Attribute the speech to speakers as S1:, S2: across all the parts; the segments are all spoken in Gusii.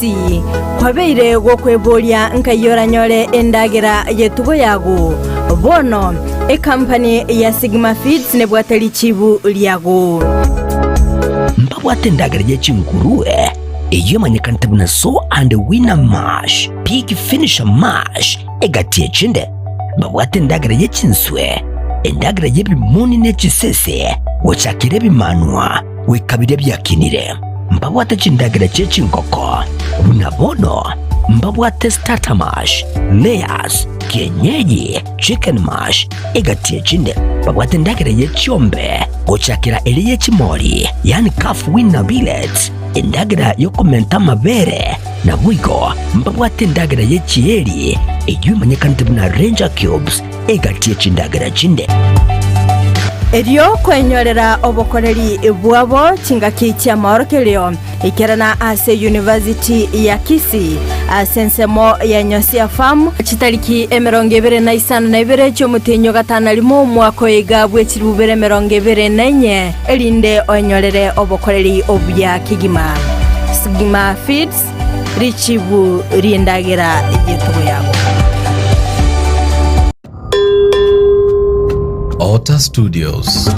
S1: Gusii, kwabeire gokweboria nkai oranyore endagera y'etugo yago. Bono, ekampani ya Sigma Feeds nebwate richibu riago.
S2: Mbabwate endagera ye chingurue, eyio emanyekanete buna Sow and Winner Mash, Pig Finisher Mash, egati echinde. Mbabwate endagera ye chinswe, endagera y'ebimoni ne chisese, gochakera ebimanwa goika biria biakinire. Mbabwate chindagera chie chingoko, buna bono mbabwate starter mash, layers, kienyeji, chicken mash, egati echinde. Mbabwate endagera ye chiombe, gochakera ere ye chimori, yaani calf weaner pellets, endagera y'okomenta amabere, naboigo mbabwate endagera ye chieri, eyio emanyekanete buna ranger cubes, egati ye chindagera chinde.
S1: Erio kwenyorera obokoreri bwabo chingaki chi'amaorokererio, ikerana ase University ya Kisii ase ensemo ya Nyosia Farm, chitariki 25 chi'omotienyi o gatano na rimo omwaka oyo iga bwe chilifu bibere 24, erinde oenyorere obokoreri obuya kegima. Sigma Feeds, Richibu ri'endagera y'etugo yabo.
S3: Otter Studios.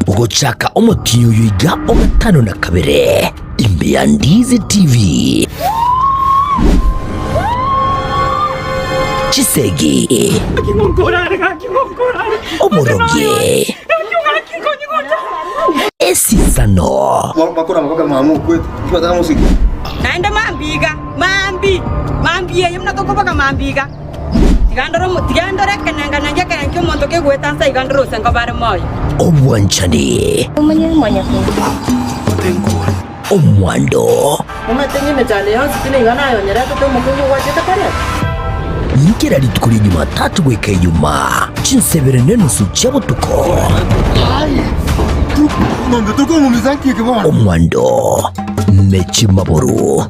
S2: Gochaka omotienyi oyo iga o gatano na kabere, imbe ya Ndizi TV. Chisegi, oborogi, esisano.
S4: Naende mambia iga, mambia, mambia eye buna tokoboka mambia iga, tiga ndore omo tiga ndore ekenenganengi ekerengo ki'omonto kegoeta nse iga ndore ose nkoba are moyo.
S2: Obwanchani. Omwando.
S5: Omanyete ng'a emechando yonsi pi nigo nayonyeretete omokungu ogwachete koreta.
S2: Kera rituko ria Jumatatu goika Ijumaa, chinsebere nenusu chia botuko. Omwando Mechimaboro.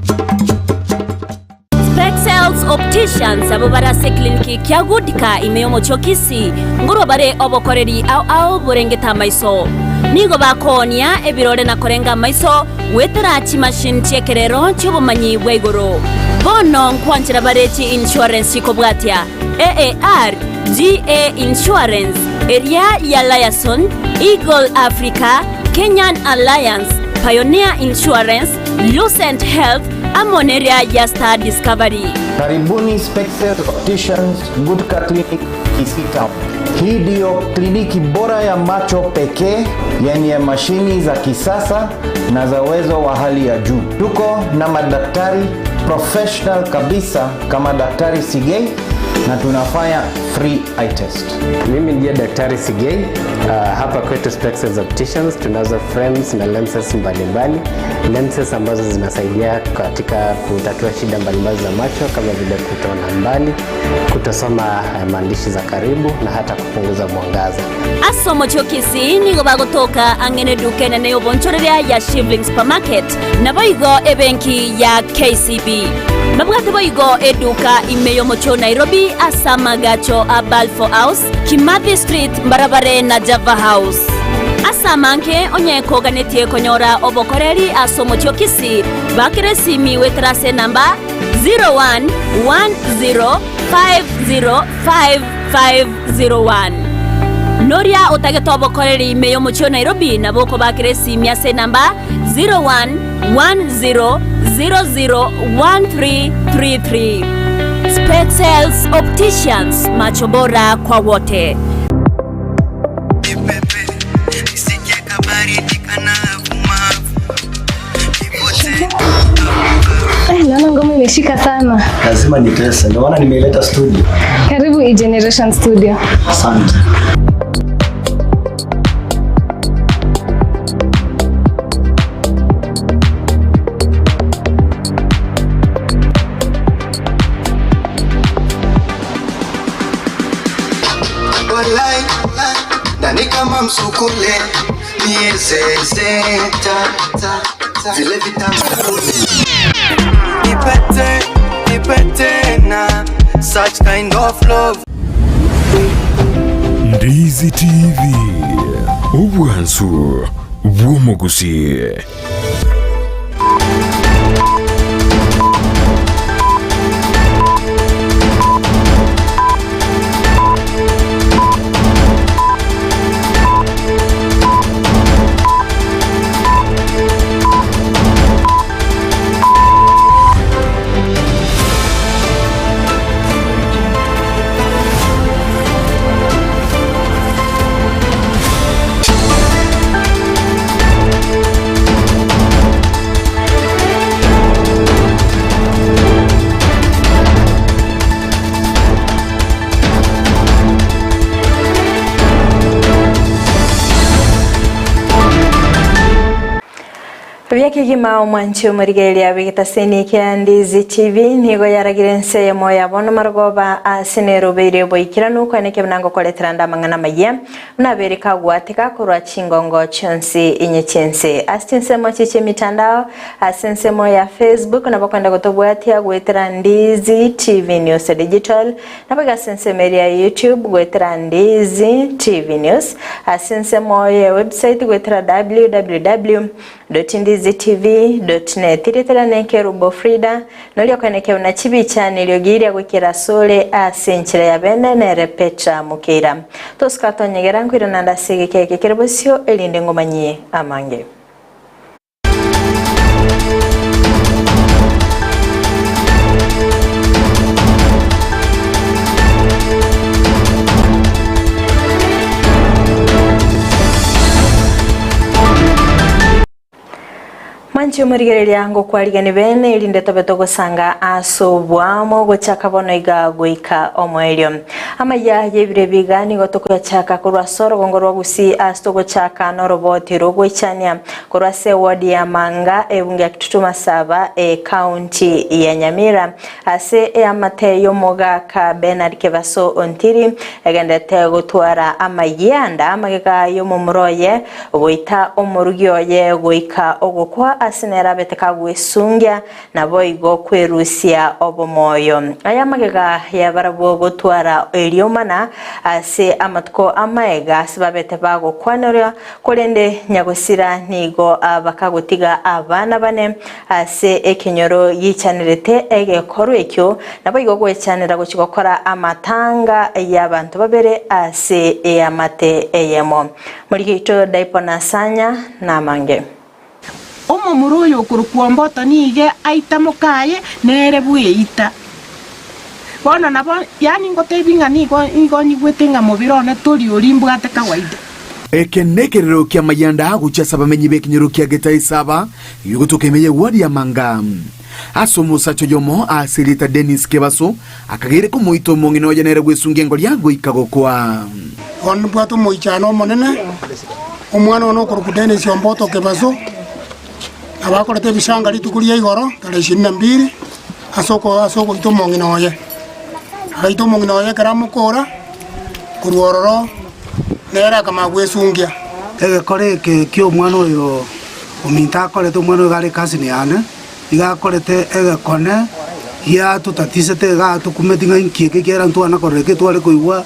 S6: Spexels Opticians abwo bare ase ecliniki kia Goodka ime y'omochie o Kisii ngorwa bare obokoreri ao ao borengete amaiso. Nigo bakoonia ebirore na korenga amaiso goetera chimachine chi'ekerero chi'obomanyi bwa igoro. Bono nkwanchera bare chi-insurance chikobwatia, AAR, GA Insurance, eria ya Liaison, Eagle Africa, Kenyan Alliance, Pioneer Insurance, Lucent Health, amo neria ya Star Discovery.
S7: Karibuni Spexel Opticians Gutka Clinic Kisii Town. Hii ndiyo kliniki bora ya macho pekee yenye mashini za kisasa na za uwezo wa hali ya juu. Tuko na madaktari professional kabisa kama Daktari Sigei na tunafanya free eye test.
S8: Mimi ndiye Daktari Sigei. Uh, hapa kwetu Spexels Opticians tunazo frames na lenses mbalimbali, lenses ambazo zinasaidia katika kutatua shida mbalimbali za macho kama vile kutoona mbali, kutosoma eh, maandishi za karibu na hata kupunguza mwangaza.
S6: Ase omochie o Kisii nigo bagotoka ang'e neduka enene y'obonchoreria ya Shivling Supermarket, naboigo ebenki ya KCB. Babwate boigo eduka ime y'omochie o Nairobi ase amagacho a Balfour House, Kimathi Street mbarabare na Java House. Ase amange onye koganetie konyora obokoreri ase omochie o Kisii, bakera esimi goetera ase enamba 0110505501. Noria otagete obokoreri ime y'omochie o Nairobi nabo okobakera esimi ase enamba 0110001333. Spexels Opticians, macho bora kwa wote.
S9: Eh, naona ngoma imeshika sana.
S10: Lazima nitese, ndio maana nimeileta studio.
S9: Karibu E-Generation Studio.
S10: Asante.
S11: Walai, nani kama msukule niezezeta vile vitamu nipete nipete na such kind of love
S12: Ndizi TV, obwansu bw'omogusi.
S1: Buya kegima omwanchi omorigereria bw'egetaseni kia Ndizi TV nigo yaragire ense eyemo ya bono marogoba ase nerobeire oboikeranu kweneke buna ngokoretera nde amang'ana amayia buna abere kagwateka korwa chingongo chionsi inye chi'ense ase chinsemo chie chi'emitandao ase ensemo ya Facebook nabo kwenda gotobwatia goetera Ndizi TV News Digital Nabo iga ase ensemo eria ya YouTube goetera Ndizi TV News, ase ensemo ye website goetera www.ndizitv.net. Erieta riane Kerubo Frida, noria okoenekea buna chibicha neriogi riria goikera asore ase enchera ya bene nere Petra Mukeira. Tosuka tonyegera nkoirana nde ase egeka eke kere bosio erinde ngomanyie amange. Mwanche omorigereria ngokwarigani bene erinde tobe togosanga ase obwamo gochaka bono iga goika omoerio. Amaya y'ebiro ebi iga nigo tokoyachaka korwa ase orogongo rwa Gusii ase togochaka noroboti rogoichania Korwa ase ewodi ya Manga, ebunge ya Kitutu Masaba, ekaunti ya Nyamira, ase eamate y'omogaka Bernard Kebaso Ontiri egenderete gotwara amayianda amagega y'omomura oye goita omorugi oye goika ogokwa ase nere abete kagwesungia naboigo kwerusia obomoyo. Aya amagega yabarabwo gotwara eriomana ase amatuko amaega ase babete bagokwanerwa Korende nyagosira nigo bakagotiga abana bane ase ekenyoro giichanerete egekorwa ekio, naboigo gwechanera gochia gokora amatanga y'abanto babere ase eamate eyemo. Morigeito Daipo na Sanya namange.
S12: Omomura oyo okorokwa Omboto nigo aita mokaye, nere bweita. Bono nabo, yaani ngotebi ng'a nigo nigo nyigwete ng'a mobere one tori oria mbwate kawaida.
S13: Eke nekerero ki'amayanda gochia ase abamenyi b'ekenyoro kia Getaisaba, egegotoka ime y'ewadi ya Manga. Ase omosacha oyomo ase erieta Dennis Kebaso akageire komoita omong'ina oye nere bwesungia engoria goika gokwa.
S14: Bono nimbwate omoichano omonene, omwana one okorokwa Dennis Omboto Kebaso, nabo akorete ebisanga rituko ria igoro tarehe ishirini na mbili, ase oko ase ogoita omong'ina oye. Agaita omong'ina oye ekero amokora, korwa ororo nere akamanya gwesungia.
S15: Egekora eke ki'omwana oyo ominto akorete, omwana oyo iga are ecousin yane, Iga akorete egekone giatotatisete iga atokumeti ng'a inki eke ekiagera ntwana korora eke tware koigwa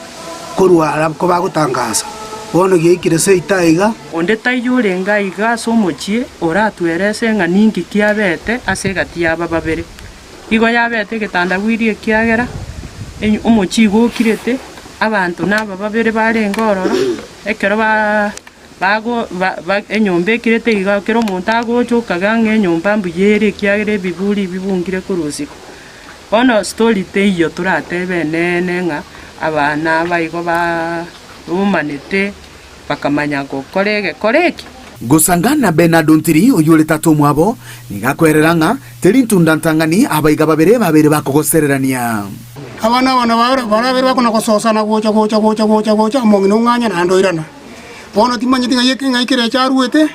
S15: korwa ara kobagotangasa. Bono giaikire seito aiga.
S16: Onde taiyo orenge aiga ase omochie oratwerese ng'a ninki kiabete ase egati y'aba babere. Igo yabete egetandagwiri ekiagera omochie igo okirete, abanto naba babere barenge ororo, ekero ba. Bago ba ba enyomba ekirete iga, kera omonto agocha okaga ng'a enyomba mbuya ere ekiagera ebiburi bibungire korwa isiko. Bono story teiyo toratebe eneene ng'a abana aba igo baa bomanete bakamanya gokora egekora eke.
S13: Gosanga na Bernard Ontiri oyio ore tata omwabo, nigo akoerera ng'a teri ntunda ntang'ani abaiga babere babeire bakogosererania.
S14: Abana aba nabo barabere bakona gososana gocha gocha gocha gocha gocha, omong'ina ong'anya naende oirana. Bono timanyeti ng'ai eke ng'ai kerecha aruete,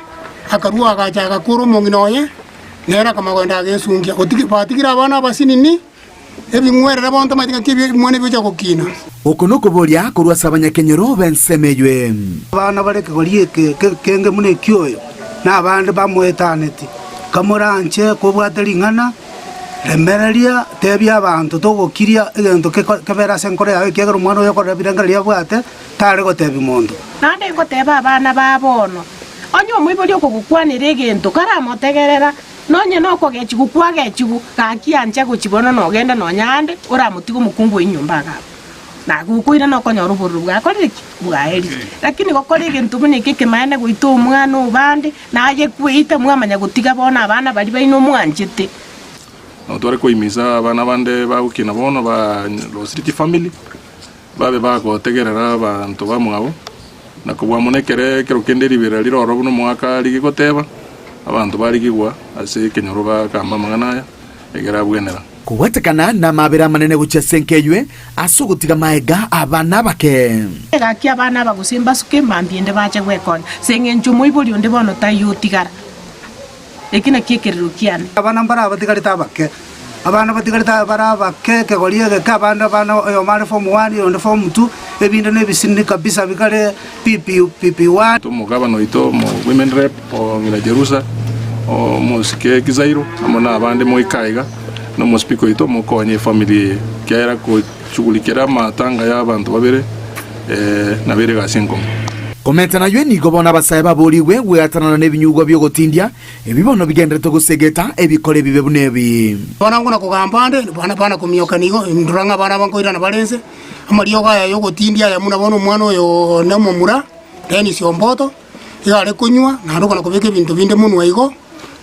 S14: akarua agacha agakora omong'ina oye, nere akamanya kogenda agesungia. Gotigi batigire abana abasinini, ebing'werere bono tamanyeti ng'aki ebi ebimwana ebi bigocha gokina.
S13: Oko nokoboria korwa ase abanyakenyoro b'ensemo eyio.
S15: Abana bare ekegori eke kenge buna ekioyo, na abande bamoetaneti. Kamoranche kobwate ring'ana, Remereria, tebia abanto togokiria egento kebere ase enkoro yao, ekiagera omwana oyo okorora ebirengererio abwate, tare gotebia monto.
S12: Naende ngoteba abana ba bono, onye omoibori okogokwanera egento, karamotegerera, nonye nokogechigwa kwagechigwa, gaki ancha gochibona nogende nonya ande, oramotige omokungu o enyomba iga abwo. Na gokoirana okonyora obororo bwakorire ki? Bwaerire. Lakini gokora egento buna eke ekemanene goita omwana obande, naye kweita mwamanya gotiga bono abana baria baino omwanchete.
S17: Nabo tware koimisa abana bande bagokina bono ba losire chifamiri, babe bagotegerera abanto bamwabo, na kobua mono ekere ekero kende ribera rire ororo buna omogaka rigigoteba, abanto barigigwa ase ekenyoro bagamba amang'ana aya, egere abwenera.
S13: Kobwatekana namabera amanene gochia ase enka eywe, ase ogotiga maega abana abake.
S12: Gaki abana aba gose mbasuke mambia ende bache gwekonya, ase eng'encho omoibori onde bono taiyo otigara. Eki nakio ekerero kiane.
S15: Abana mbare abatigarete abake, abana batigarete bare abake ekegori egeke, abande abana oyomo are form one, oyonde form two, ebinde na ebisinini kabisa bikare PP PP one.
S17: Omogabana oito omo women rep o ng'ina Jerusa, omosike Kizairo, amo na abande moike aiga, na omospeaker oito mokonye efamiri eye, ekiagera kochugulikera amatanga ya abanto babere nabo ere egasi enkong'u.
S13: Komenta nayio nigo bono abasae baboorigwe gweatanana nebinyugwa bi'ogotindia, ebi bono bigenderete gosegeta ebikora ebibe buna ebi.
S14: Bono ngona kogamba ande, bana bana komioka nigo, ndora ng'a abana aba nkoirana bare inse, amariogo aya y'ogotindia aya buna bono omwana oyo one omomura, Dennis Omboto, iga are konywa, naende okona kobeka ebinto binde monwa igo,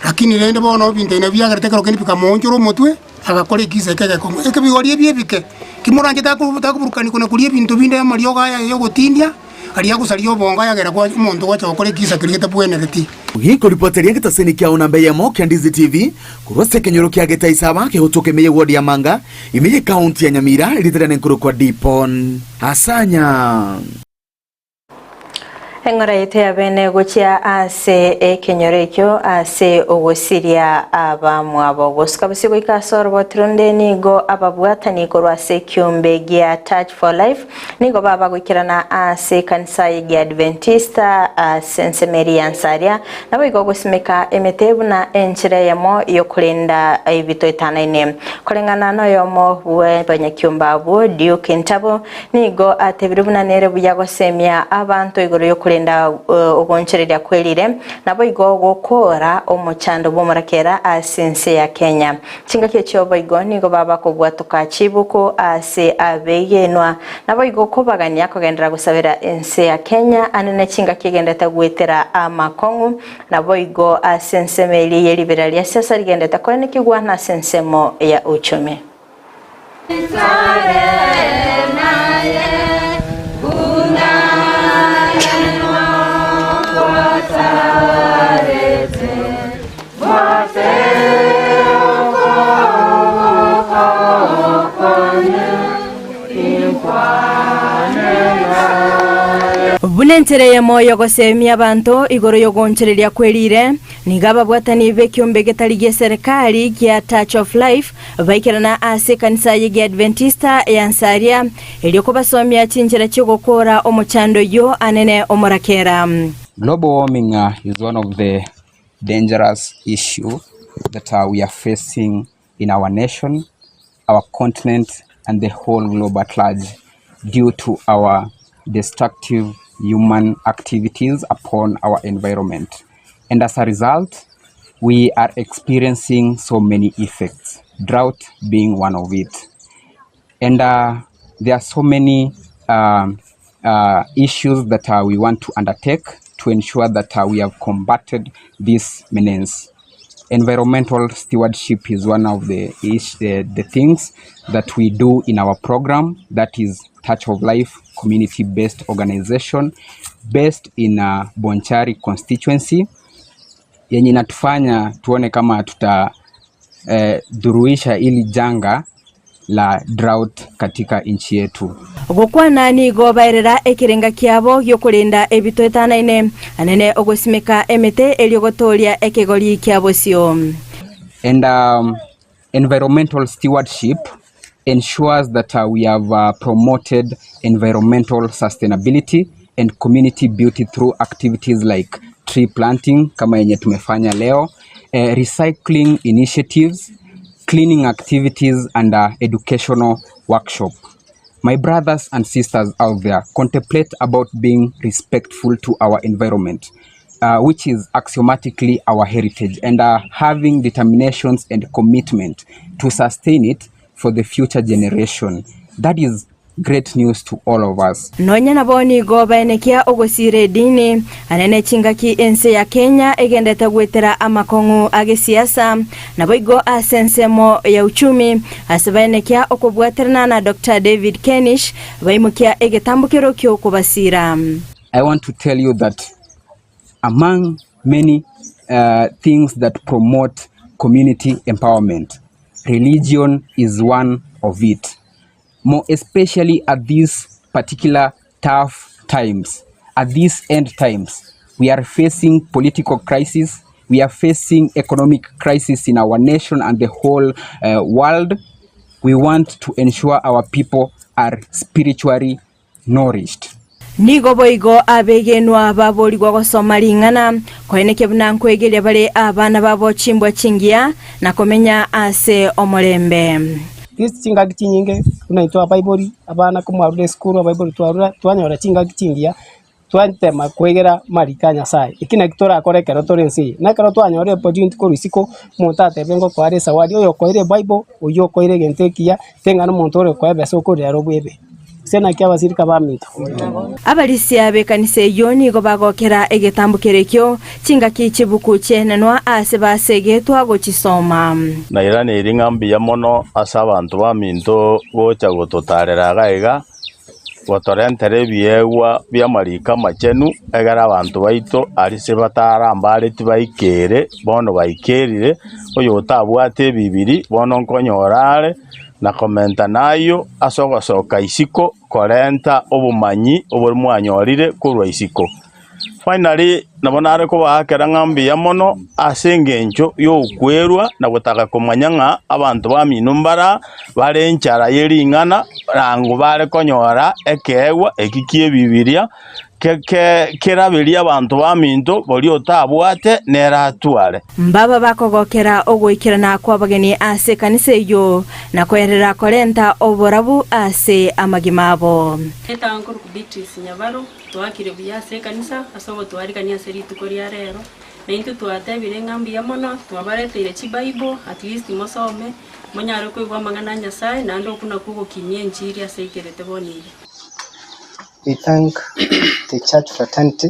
S14: lakini rende bono ebinto ebi nabio biagerete ekero kende bikamoonchora omotwe, agakora ekisa eke egekong'u. Ekebigori ebi ebike, kimoranche takoburukani kona koria ebinto binde amariogo aya y'ogotindia, aria agosaria obongo ayagera kwa omonto gocha gokora ekisa keria getabwenereti.
S13: Gekoripoteria egetaseni kiao namba eyemo kia Ndizi TV korwa ase ekenyoro kia Getaisaba kegotoka ime y'eward ya Manga ime y'ecounty ya Nyamira erieta riane nkorokwa Dipon Asanya.
S1: Eng'ora yaito ya bene gochia ase ekenyoro ekio ase ogosiria abamwabo. Gosuka bosio goika ase oroboti ronde nigo ababwatani korwa ase ekiombe gia Touch for Life nigo baba goikerana ase ekanisa y'Egiadventista ase ensemo eria ya Nsaria naboigo gosimeka emete buna enchera eyemo y'okorenda ebitoetanaine. Koreng'ana noyomo bw'abanyakiombe abwo Duke Ntabo Nigo atebire buna nere buya gosemia abanto igoro y'okorenda ogoonchoreria kwerire, naboigo gokoora omochando bw'omorakera ase ense ya Kenya. Chingaki echio boigo nigo baba kobwatoka chibuku ase abegenwa, naboigo kobagania kogenderera gosabera ense ya Kenya anene chingaki egenderete goetera amakong'u, naboigo ase ensemo eria ye ribera ria siasa rigenderete koenekigwa nase ensemo ya uchumi. Buna enchera eyemo y'ogosemia abanto igoro y'ogoonchoreria kwerire, nigo ababwatani b'ekiombe getari gi'eserekari gia Touch of Life Baikerana ase ekanisa y'Egeadventista ya Nsaria, erio kobasomia chinchera chi'ogokoora omochando oyio anene omorakera.
S18: Global warming is one of the dangerous issue that we are facing in our nation, our continent and the whole globe at large due to our destructive human activities upon our environment. And as a result, we are experiencing so many effects, drought being one of it. And uh, there are so many uh, issues that uh, we want to undertake to ensure that uh, we have combated this menace. Environmental stewardship is one of the, is, the things that we do in our program, that is Touch of Life community-based organization based in uh, Bonchari constituency yenye inatufanya tuone kama tuta eh, dhuruisha ili janga la drought katika nchi yetu.
S1: Gokwana nigo baerera ekerenga kiabo gi'okorenda ebitoetanaine, anene ogosimeka emete erio gotooria ekegori kia bosio.
S18: And um, environmental stewardship ensures that uh, we have uh, promoted environmental sustainability and community beauty through activities like tree planting kama yenye tumefanya leo, eh, recycling initiatives, cleaning activities and uh, educational workshop. My brothers and sisters out there, contemplate about being respectful to our environment, which is axiomatically our heritage, and uh, having determinations and commitment to sustain it for the future generation. That is great news to all of us.
S1: Nonya nabo nigo baenekia ogosiira edini, anene chingaki ense ya Kenya egendete goetera amakong'u a gesiasa, naboigo ase ensemo ya uchumi, ase baenekia okobwaterana na Doctor David Kenish baimokia egetambokero ki'okobasiira.
S18: I want to tell you that among many uh, things that promote community empowerment, religion is one of it. More especially at these particular tough times, at these end times, we are facing political crisis, We are facing economic crisis in our nation and the whole world. We want to ensure our people are spiritually nourished.
S1: Nigo boigo abegenwa baborigwa gosoma ring'ana, koenekia buna nkwegeria bare abana babo chimbwa chingiya, na komenya ase omorembe.
S19: At least chingaki chinyinge buna intwe abaibori, abana komwarure esukuru abaibori twarure twanyora chingaki chingiya, twatema kwegera amariko a Nyasaye. Eki naki torakore ekero tore ense eye. Na ekero twanyorire opportunity korwa isiko, omonto atebe ngokoa are esawadi, oyo okoeire ebible, oyio okoeire egento ekiya, teng'ana omonto ore koa ebesa okorire aro bwebe. Gose naki abasirika baminto?
S1: Abarisia b'ekanisa eyio nigo bagokera egetambo kerekio, chingaki chibuku chi'enenwa aase basegetwa gochisoma.
S20: Nairaneirie ng'a mbuya mono ase abanto baminto gocha gototaarera iga iga, gotorentera ebiegwa bi'amariko amachenu, egere abanto baito arise batarambareti baikere, bono baikerire, oyotabwate ebibiri bono nkonyora are, na komenta nayio ase ogosoka isiko korenta obomanyi obore mwanyorire korwa isiko. Finally, nabo nare kobaakera ng'a mbuya mono ase engencho y'okwerwa na gotaka komanya ng'a abanto bamino mbara bare enchara ye ring'ana rango bare konyora ekeegwa eki ki'Ebibilia keraberie abanto baminto boria otabwate nere atware.
S1: Mbaba bakogokera ogoikerana kw'abageni ase ekanisa eyio, na koenderera korenta oborabu ase amagima abo.
S21: Etago nkorokwa Beatrice Nyabaro, Twakire buya ase ekanisa ase ogotwarigania ase rituko ria rero, na intwe twatebire ng'a mbuya mono, twabareteire chibible at least mosome, monyare koigwa amang'ana a Nyasaye, naende okwo nakwo ogokinia enchiri ase aikerete bono iga.
S22: We thank the church fraternity.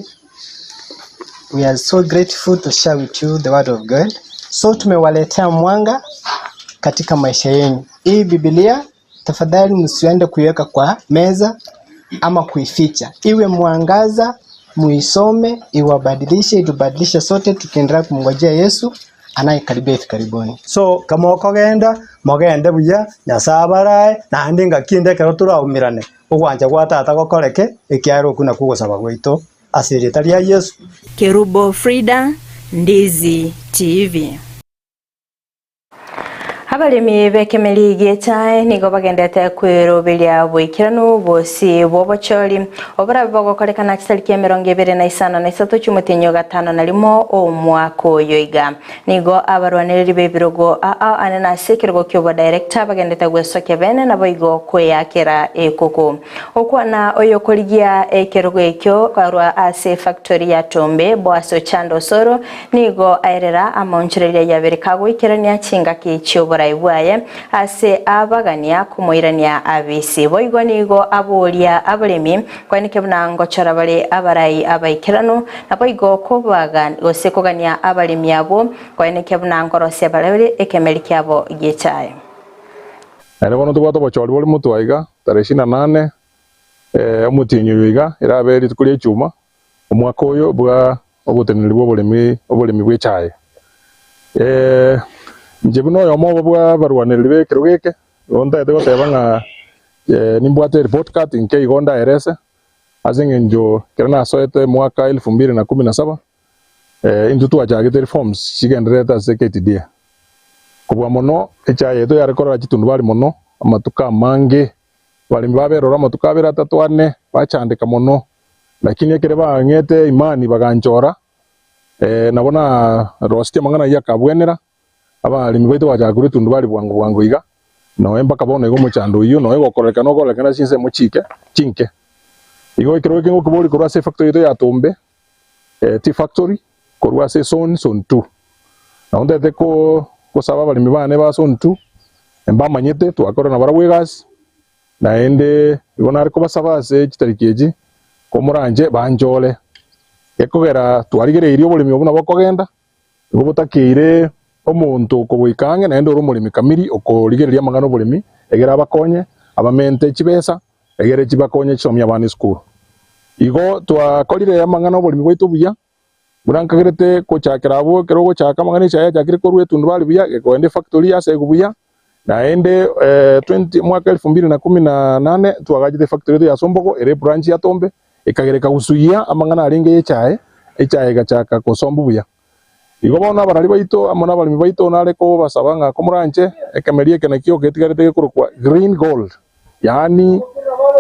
S22: We are so grateful to share with you the word of God. So tumewaletea mwanga katika maisha yenu. Hii Biblia tafadhali msiende kuiweka kwa meza ama kuificha, iwe mwangaza, muisome, iwabadilishe, itubadilishe sote, tukiendelea kumngojea Yesu anayekaribia hivi karibuni.
S23: So kama okogenda, mogende buya, Nyasae abarae, naende engaki ende ekero toraumerane, ogwancha gwa Tata gokoreke, ekiagera okwo nakwo ogosaba gwaito ase erieta ria Yeso.
S1: Kerubo Frida, Ndizi TV. Abaremi b'ekemeri gi'echae nigo bagendete kweroberia boikeranu bosio bw'obochori oborabe bogokorekana chitariki 23 chi'omotienyi o gatano na rimo omwaka oyo iga. Nigo abarwanereri b'ebirogo aa anene ase ekerogo ki'obodirector bagendete gwesokia bene naboigo kweyakera ekuku. Okwana oyokorigia ekerogo ekio korwa ase efactory ya Tombe, Boaz Ochando Osoro, Nigo aerera amaonchoreria yabere kagoikerania chingaki chi'oborai bwaye ase abagania komoirania abisi. Boigo nigo aboria abaremi koeneke buna ngochora bare abarai abaikeranu, naboigo kobaga gose kogania abaremi abwo koeneke buna nkorosia bare ekemeri kiabo gi'echae.
S17: Naende bono tobwate obochori bore motwe aiga, tarehe ishirini na nane, omotienyi oyo iga, erabe rituko ria echuma, Omwaka oyo bwa oboteneneri bw'oboremi oboremi bw'echaye. Inche buna oyomo obo bwa abarwanereri b'ekerogo eke, igo ntagete goteba ng'a nimbwate ereport card nke igo ndaerese, ase eng'encho ekero nasoete omwaka elfu mbili na kumi na saba, intwe twachagete reforms chigendererete ase KTDA. Kobua mono echaye yaito yare korora chitundubari mono amatuko amange, abaremi baberora amatuko abere atato ane, bachandeka mono. Lakini ekero bang'ete imani baganchora, nabo narositie amang'ana ayio akabwenera, abaremi baito bagachaka korwa etundubari bwango bwango iga, noe mpaka bono iga omochando oyio noe gokorekana okorekana ase chinsemo chike chinke. Igo ekero eke ngokoboria korwa ase efactory yaito ya Tombe, tea factory, korwa ase zone, zone two. Nabo ntagete ko gosaba abaremi bane ba zone two, mbamanyete twakora nabarabwo egasi. Naende igo nare kobasaba ase chitariki echi, komoranche banchore, gekogera twarigereirie oboremi obo nabo bokogenda, nigo botakeire omonto okoboika ang'e naende ore omoremi kamiri okorigereria amang'ana oboremi, egere abakonye, abamente chibesa, egere chibakonye chisomie abana esukuru. Igo twakorire amang'ana oboremi bwaito buya, Buna nkagerete gochakera abwo, ekero ogochaka amang'ana echaye yachakire korwa etundubari buya, gekogenda efactory yasegwa buya, naende 20 mwaka elfu mbili na kumi na nane twagachete efactory yaito ya Sombogo ere ebranch ya Tombe, ekagera ekagusuia amang'ana arenge ya echaye, echaye egachaka kosombwa buya. Igo bono abarari baito amo nabaremi baito nare kobasaba ng'a komoranche ekemeri eke nakio getigarete gekorokwa green gold, yaani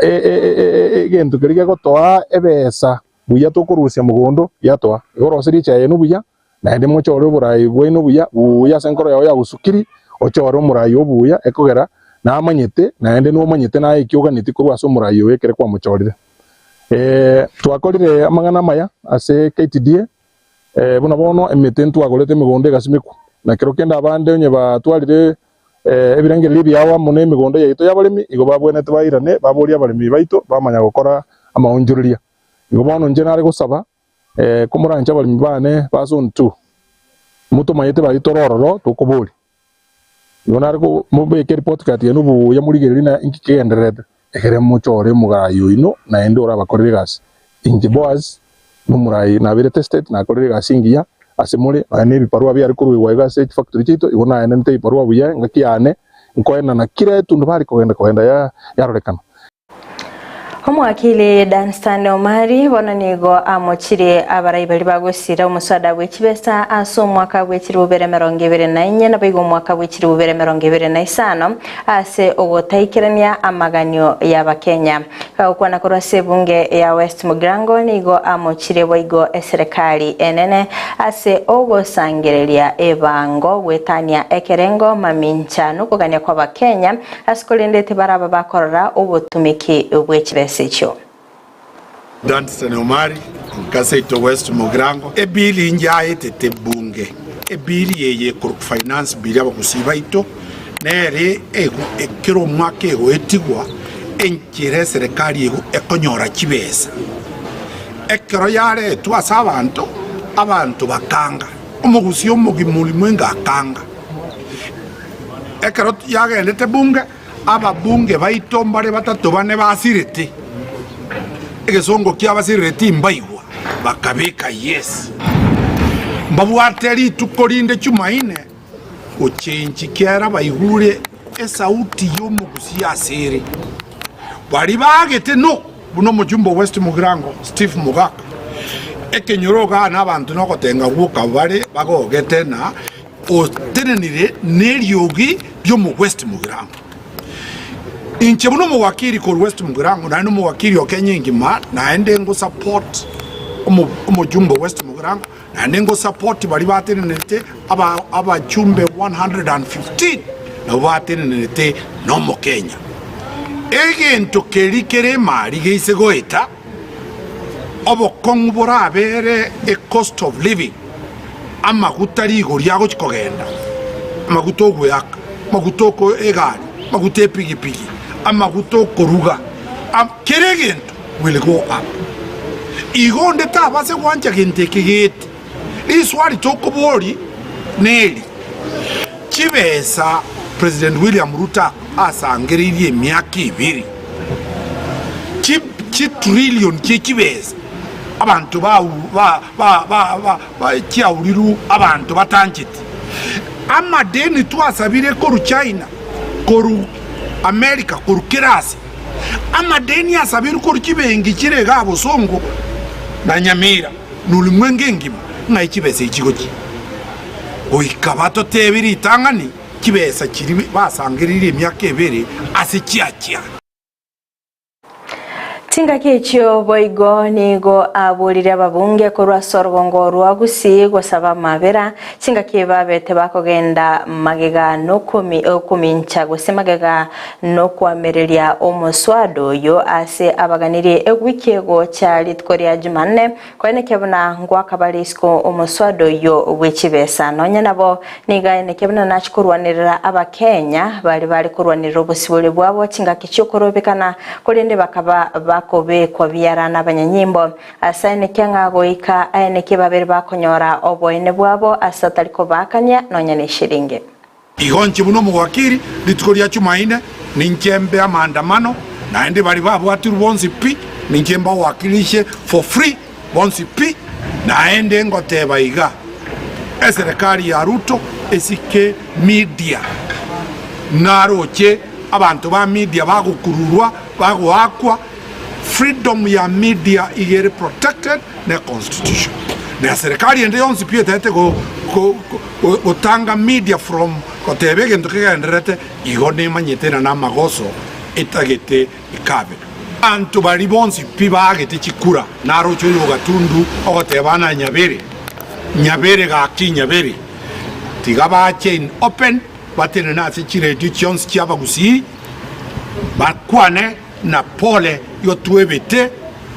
S17: egento keria gegotoa ebesa buya tokorusia mogondo giatoa. Igo oroserie echae yaino buya, naende mochore oboraai bwaino buya buya ase enkoro yao yagosukiri, ochore omoraai obuya ekogera namanyete naende nomanyete naye eki oganetie korwa ase omoraai oyo ekere kwamochorire. Twakorire amang'ana amaya ase KTDA. Buna bono emete ntwagorete emegondo egasimekwa, na kero kende abande onye batwarire ebirengererio ebiao amo nemegondo yaito y'abaremi, igo babwenerete bairane baborie abaremi baito bamanya gokora amaonchoreria. Igo bono inche nare gosaba, komoranche abaremi bane ba zone two, motomanyete baria tore ororo tokoboria. Igo nare mobeke report card yaino buya morigererie na inki kegendererete, ekere mochore omogayi oino naende orabakorere egasi. Inche Boaz nomorayi nabeire tested nakorire egasi engiya ase more nonya na ebibarua biare koruegwa iga ase chifactory chiaito igo naenenete ebibarua buya engaki yane nkoenana kera etundubari kogenda kogenda yarorekana.
S1: Omwakili Danstan Omari bono nigo amochirie abarai baria bagosira omoswada bwe chibesa ase omwaka bwe chilifu bibere emerongo ebere na inye naboigo omwaka bwe chilifu bibere emerongo ebere na isano ase ogotaikerania amaganio y'Abakenya. Gagokwana korwa ase ebunge ya West Mugirango nigo amochirie boigo eserekari enene ase ogosangereria ebango goetania ekerengo mamincha nokogania kw'Abakenya Ase korende tibaraba bakorora obotumiki bwe chibesa echio.
S3: Dunstan Omari, Nkaseito West Mugirango, Ebill inche aetete ebunge, ebill eye ekorokwa Finance Bill abagusii baito nere kera omwaka egoetigwa enchera eserekari ekonyora chibesa. Ekero yaretwa ase abanto, abanto bakanga, omogusii omogima orimwenge akanga. Ekero yagendete bunge, ababunge baito mbare batato bane basirete, egesongo kiabasirereti mbaigwa, bakabeka yes. Mbabwate rituko rinde Chumaine gochenchi kiera baigure esauti y'omogusia ase ere. Baria baagete no buna omochumba o West Mugirango Steve Mogaka, ekenyoro igaa na abanto nogotenga gwoka bare bagogete na otenenire neriogi ri'omo West Mugirango. Inche buna omowakili korwa West Mugirango naende omowakili o Kenya engima naende ngo support omojumbe o West Mugirango naende ngo support baria batenenerete abajumbe 115 nabwo batenenerete na omokenya. Egento keria kere emari geise goeta obokong'u borabere e cost of living. Amaguta rigori agochia kogenda, amaguta ogweaka, amaguta oko egari, amaguta epigipigi, amaguta okoruga, kera egento will go up. Igo onde tabase gwancha gento eke gete. Riswali tokobori neri, chibesa President William Ruto asangereirie emiaka ebere, chi chitrillion chie chibesa abanto ba chiauriru abanto batancheti. Amadeni twasabire korwa China, korwa America, korwa kera ase. Amadeni asabirwe korwa chibenki chire igaa Bosongo na Nyamira na ulimwengu engima ng'ai chibesa echi chigochia. Goika batotebie ritang'ani chibesa chiria basangereirie emiaka ebere ase chiachia.
S1: Chingaki echio boigo nigo aborire ababunge korwa ase orogongo rwa Gusii gosaba amabera, chingaki babete bakogenda magega nokomincha gose magega nokoamereria omoswada oyio ase abaganirie ewiki egocha rituko ria Jumanne Koenekia buna ngoaka bare isiko omoswada oyio bwe chibesa. Nonya nabo, nigo aenekia buna nachie korwanerera Abakenya baria bare korwanerera obosibore bwabo chingaki chi'okorobekana, korende bakaba bakobekwa biara nabanyanyimbo. Ase aenekia ng'a goika aenekie babere bakonyora oboene bwabo ase atari kobaakania nonya neshiringi.
S3: Igo inche buna omowakili, rituko ria Chumaine ninche mbe amaandamano, naende baria babwatirwe bonsi pi, ninche mbawakilishe for free bonsi pi. Naende ngoteba iga, eserekari ya Ruto esike media, naroche abanto ba media bagokururwa, bagoakwa, freedom ya media iga ere protected ne constitution. Na serikali ende yonsi pi etaete go go gotanga media from goteba egento kegendererete, igo nemanyete ng'a namagoso etagete ekabe. Abanto baria bonsi pi baagete chikura, naroche oyo o Gatundu ogoteba ng'a nyabere, nyabere gaki nyabere, tiga bache in open batenene ase chiredio chionsi chi'abagusii, bakwane na pole igo twebete,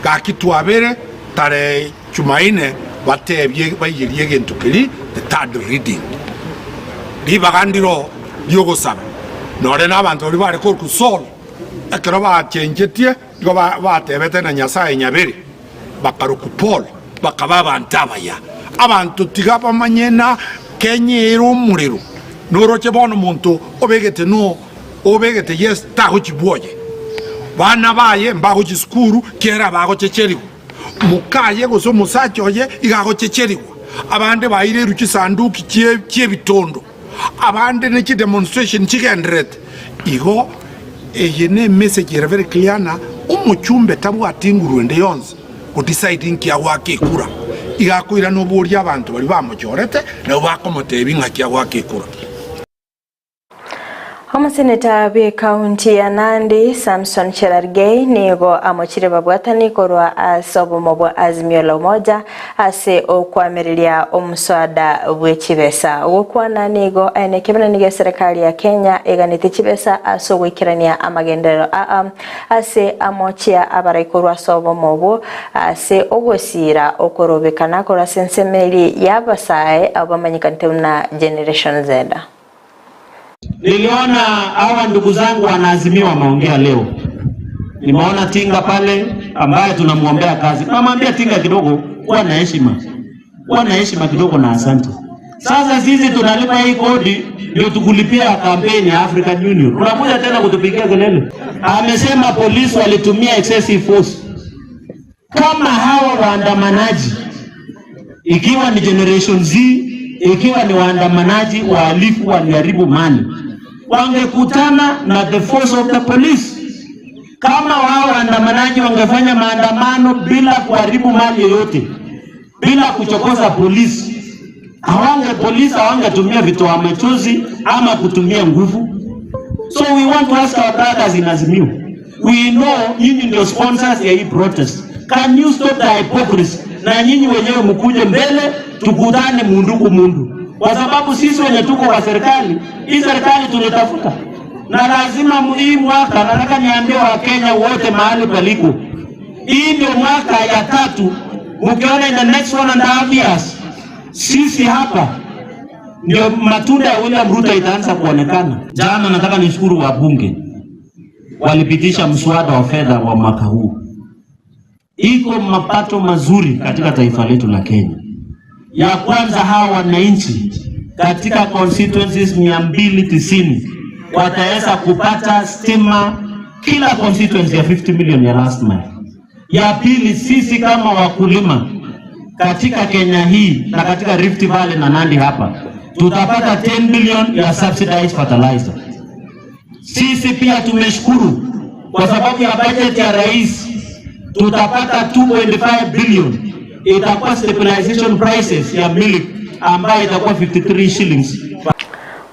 S3: gaki twabere tarehe Chumaine batebie baiyerie egento keria the third reading. Ribaga ndiro ri'ogosaba nore nabanto baria bare korokwa Saul ekero bachenchetie nigo batebete na Nyasae nyabere bakarokwa Paul bakaba abanto abaya. Abanto tiga bamanye na Kenya ere omorero noroche bono omonto obegete no obegete yes tagochi bwoye bana baye mbagochi sukuru kiera bagochecherigwa. Mokaye gose omosacha oye iga agochecherigwa, abande bairerwe chisanduki chi'ebitondo, abande ne chidemonstration chigendererete. Igo eye ne message ere very clear ng'a omochumbe tabwati nguru ende yonsi godecide inki agoaka ekura. Iga akoirana oborie abanto baria bamochorete nabo bakomotebia ng'aki agoaka ekura.
S1: Omoseneta bw'ekaunti ya Nandi, Samson Cherargei nigo amochire babwatani korwa ase obomo bwa Azimio la Umoja ase okoamereria omoswada bwe chibesa. Gokwana nigo aye nekebenani gia serikali ya Kenya eganete chibesa ase ogoikerania amagenderero aa ase amochia abarai korwa ase obomo obwo ase ogosiira okorobekana korwa ase ensemeri y'abasae abwo bamanyekanete buna Generation Z.
S2: Niliona hawa ndugu zangu wanaazimio wameongea leo. Nimeona Tinga pale ambaye tunamwombea kazi. Namwambia Tinga kidogo, kuwa na heshima, kuwa na heshima kidogo na asante. Sasa sisi tunalipa hii kodi ndio tukulipia kampeni ya African Union, unakuja tena kutupigia kelele. Amesema polisi walitumia excessive force. Kama hawa waandamanaji, ikiwa ni Generation Z, ikiwa ni waandamanaji wahalifu waliharibu mali, wangekutana na the force of the police. Kama wao waandamanaji wangefanya maandamano bila kuharibu mali yoyote, bila kuchokoza polisi, hawange polisi hawangetumia vitoa machozi ama kutumia nguvu. So we want to ask our brothers in Azimio, we know nyinyi ndio sponsors ya hii protest. Can you stop the hypocrisy? Na nyinyi wenyewe mkuje mbele tukutane mundu ku mundu, kwa sababu sisi wenye tuko kwa serikali, hii serikali tulitafuta na lazima hii mwaka, nataka niambie Wakenya wote mahali paliko, hii ndio mwaka ya tatu. Mkiona in the next 1.5 years, sisi hapa ndio matunda ya William Ruto itaanza kuonekana. Jana nataka nishukuru wabunge walipitisha mswada wa fedha wa mwaka huu. Iko mapato mazuri katika taifa letu la Kenya. Ya kwanza, hawa wananchi katika constituencies 290 wataweza kupata stima kila constituency ya 50 million ya last mile. Ya pili, sisi kama wakulima katika Kenya hii na katika Rift Valley na Nandi hapa tutapata 10 billion ya subsidized fertilizer. Sisi pia tumeshukuru kwa sababu ya budget ya rais tutapata 2.5 billion, itakuwa stabilization prices ya milk ambayo itakuwa 53 shillings.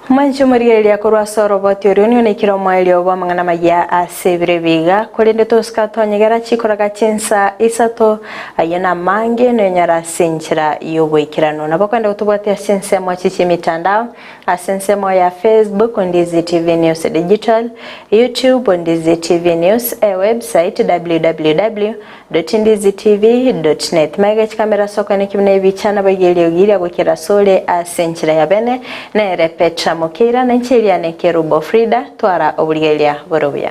S1: Mwanche omorigereria korwa ase oroboti oria onioneikire omoerio bw'amang'ana amaya ase ebiro ebi iga, korende tosika twanyegera chikoraga chinsa isato, ayio namange noyonyore ase enchera y'oboikeranu. Nabo okogenda gotobwatia ase ensemo echi chi'emitandao, ase ensemo ya Facebook, Ndizi TV News Digital, YouTube, Ndizi TV News, ewebsite, www. Ndizitv.net. Magega chikamera ase okoenekia buna ebicha naboigo eriogi ria goikera asore ase enchera ya bene, nere Petra Mokeira, na inche Eliane Kerubo Frida, twara oborigereria bore obuya.